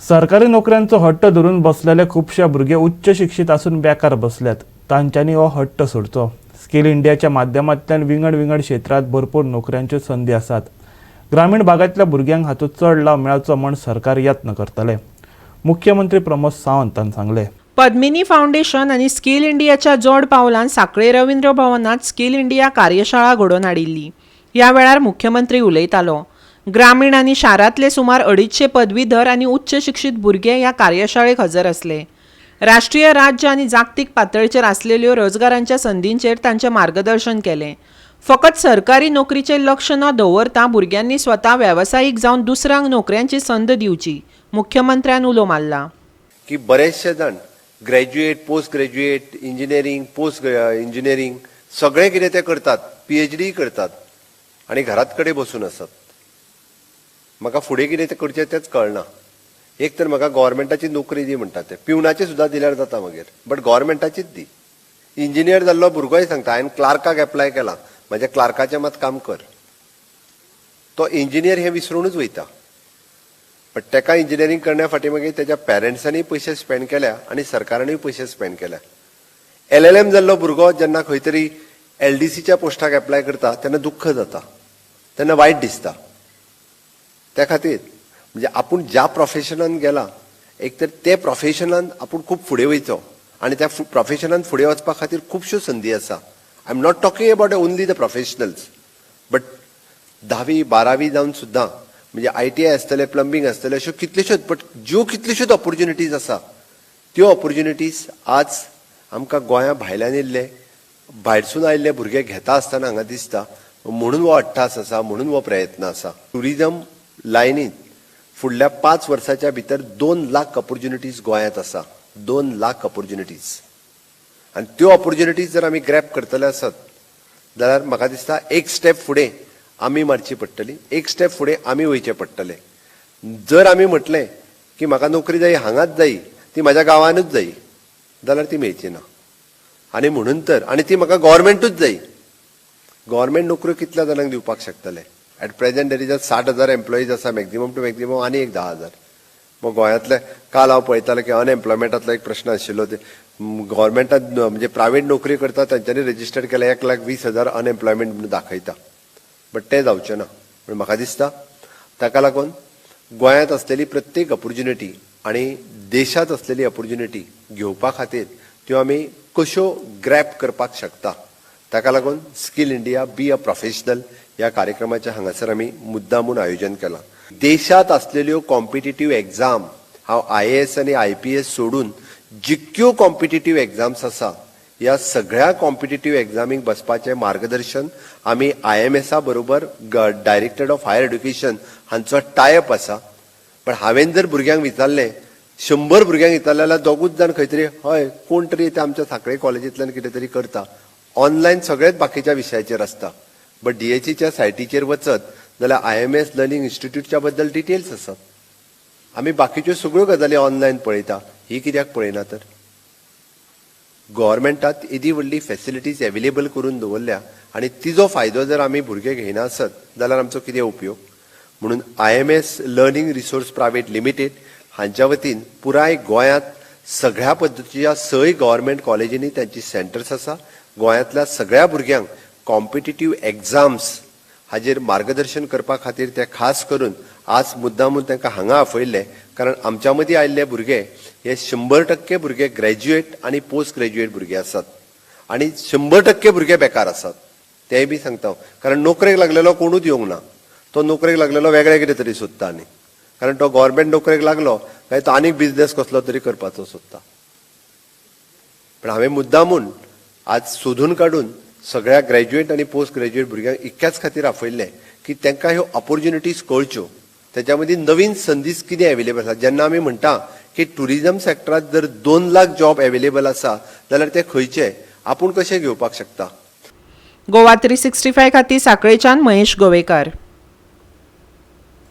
सरकारी नोकऱ्यांचो हट्ट धरून बसलेले खुबशे भुरगे उच्च शिक्षीत आसून बेकार बसल्यात. तांच्यांनी हो हट्ट सोडचो. स्किल इंडियाच्या माध्यमांतल्यान विंगड विंगड क्षेत्रांत भरपूर नोकऱ्यांच्यो संदी आसात. ग्रामीण भागांतल्या भुरग्यांक हाचो चड लाव मेळचो म्हूण सरकार यत्न करतले, मुख्यमंत्री प्रमोद सावंतान सांगलें. पद्मिनी फावंडेशन आनी स्किल इंडियाच्या जोड पावलान सांखळे रवींद्र भवनात स्किल इंडिया कार्यशाळा घडोवन हाडिल्ली. ह्या वेळार मुख्यमंत्री उलयतालो. ग्रामीण आनी शारांतले सुमार 250 पदवीधर आनी उच्च शिक्षीत भुरगे ह्या कार्यशाळेक हजर आसले. राष्ट्रीय, राज्य आनी जागतीक पातळेचेर आसलेल्यो रोजगारांच्या संदींचेर तांचें मार्गदर्शन केलें. फकत सरकारी नोकरीचेर लक्ष न दवरता भुरग्यांनी स्वता वेवसायीक जावन दुसऱ्यांक नोकऱ्यांची संद दिवची, मुख्यमंत्र्यान उलो मारला. की बरेचशे जाण graduate, post graduate, engineering, post engineering सगळें कितें ते करतात, पीएचडी करतात आनी घरात कडेन बसून आसात. म्हाका फुडें कितें तें करचें तेंच कळना. एक तर म्हाका गव्हर्मेंटाची नोकरी दी म्हणटा ते. पिवनाची सुद्दां दिल्यार जाता मागीर, बट गव्हर्मेंटाचीच दी. इंजिनियर जाल्लो भुरगोय सांगता, हांवें क्लार्काक एप्लाय केला, म्हज्या क्लार्काचें मात काम कर. तो इंजिनियर हें विसरूनच वयता. बट तेका इंजिनियरींग करण्या फाटीं मागीर तेज्या पेरंट्सांनी पयशे स्पेंड केल्या आनी सरकारानूय पयशे स्पेंड केल्या. एलएलएम जाल्लो भुरगो जेन्ना खंय तरी एलडीसीच्या पोस्टाक एप्लाय करता तेन्ना दुख्ख जाता, तेन्ना वायट दिसता. त्या खातीर म्हणजे आपूण ज्या प्रोफेशनान गेला, एक तर ते प्रोफेशनान आपूण खूब फुडें वयचो आनी त्या प्रोफेशनान फुडें वचपा खातीर खुबश्यो संदी आसा. I am not talking about only the professionals, but धावी बारावी जावन सुद्दां म्हणजे आयटीआय आसतलें, प्लंबींग आसतलें, अश्यो कितल्योश्योच, बट ज्यो कितल्योश्योच ऑपॉर्च्युनिटीज आसा, त्यो ऑपॉर्च्युनिटीज आज आमकां गोंया भायल्यान येयल्ले, भायरसून आयिल्ले भुरगे घेता आसतना हांगा दिसता. म्हणून हो अट्टास आसा, म्हणून हो प्रयत्न आसा. ट्युरिजम लायनीत फुडल्या 5 वर्साच्या भितर 2 लाख ऑपॉर्च्युनिटीज गोंयांत आसा. 2 लाख ऑपॉर्च्युनिटीज आनी त्यो ऑपॉर्च्युनिटीज जर आमी ग्रॅब करतले आसत जाल्यार म्हाका दिसता एक स्टेप फुडें आमी मारची पडटली, एक स्टेप फुडें आमी वयचें पडटलें. जर आमी म्हटलें की म्हाका नोकरी जाय, हांगाच जायी, ती म्हाज्या गांवानूच जायी, जाल्यार ती मेळची ना. आनी म्हणून तर आनी ती म्हाका गव्हर्मेंटूच जायी. गव्हर्मेंट नोकऱ्यो कितल्या जाणांक दिवपाक शकतले? At present there is a 60,000 employees आसा, मॅक्झिमम टू मॅक्झिमम आनी एक 10,000. मग गोंयांतले काल हांव पळयतालो की अनएम्प्लॉयमेंटांतलो एक प्रश्न आशिल्लो. ते गव्हर्मेंटात म्हणजे प्रायव्हेट नोकरी करता तांच्यांनी रजिस्टर केल्या 1,20,000 अनएम्प्लॉयमेंट म्हणून दाखयता, बट तें जावचें ना पूण म्हाका दिसता. ताका लागून गोंयांत आसलेली प्रत्येक ऑपॉर्च्युनिटी आनी देशांत आसलेली ऑपॉर्च्युनिटी घेवपा खातीर त्यो आमी कश्यो ग्रॅब करपाक शकता, ताका लागून Skill India, Be a Professional ह्या कार्यक्रमाचें हांगासर आमी मुद्दामून आयोजन केलां. देशांत आसलेल्यो कॉम्पिटिटीव एग्जाम, हांव आयएएस आनी आयपीएस सोडून जितक्यो कॉम्पिटिटीव एग्जाम्स आसा, ह्या सगळ्या कॉम्पिटिटीव एग्जामीक बसपाचें मार्गदर्शन आमी आयएमएसा बरोबर, डायरेक्टरेट ऑफ हायर एड्युकेशन हांचो टायअप आसा. पण हांवें जर भुरग्यांक विचारलें, 100 भुरग्यांक विचारलें जाल्यार दोगूच जाण खंय तरी हय कोण तरी ते आमच्या सांखळे कॉलेजींतल्यान कितें तरी करता. ऑनलायन सगळेच बाकीच्या विशयाचेर आसता, बट डीएचईच्या सायटीचेर वचत जाल्यार आयएमएस लर्निंग इन्स्टिट्यूटच्या बद्दल डिटेल्स आसात. आमी बाकीच्यो सगळ्यो गजाली ऑनलायन पळयता, ही कित्याक पळयना? तर गव्हर्मेंटात येदी व्हडली फेसिलिटीज एवेलेबल करून दवरल्या आनी तिजो फायदो जर आमी भुरगे घेयना आसत जाल्यार आमचो कितें उपयोग? म्हणून IMS learning resource private limited हांच्या वतीन पुराय गोंयांत सगळ्या पद्दतीच्या सय गव्हर्मेंट कॉलेजींनी तांची सेंटर्स आसा. गोंयांतल्या सगळ्या भुरग्यांक कॉम्पिटिटीव एग्जाम्स हाजेर मार्गदर्शन करपा खातीर ते खास करून आज मुद्दामून तांकां हांगा आपयल्ले, कारण आमच्या मदीं आयिल्ले भुरगे हे 100% भुरगे ग्रॅज्युएट आनी पोस्ट ग्रॅज्युएट भुरगे आसात आनी 100% भुरगे बेकार आसात, तेय बी सांगता हांव. कारण नोकरेक लागलेलो कोणूच येवंक ना. तो नोकरेक लागलेलो वेगळें कितें तरी सोदता आनी कारण तो गव्हर्मेंट नोकरेक लागलो काय तो आनीक बिजनेस कसलो तरी करपाचो सोदता. पण हांवें मुद्दामून आज सोदून काडून सगळ्या ग्रॅज्युएट आनी पोस्ट ग्रॅज्युएट भुरग्यांक इतक्याच खातीर आपयल्लें की तांकां ह्यो ऑपॉर्च्युनिटीज कळच्यो, तेच्या मदीं नवीन संदीस कितें एवेलेबल आसा. जेन्ना आमी म्हणटा की ट्युरिजम सेक्टरात जर 2 लाख जॉब एवेलेबल आसा जाल्यार ते खंयचे, आपूण कशे घेवपाक शकता? गोवा 365 खातीर साखळेच्यान महेश गोवेकार.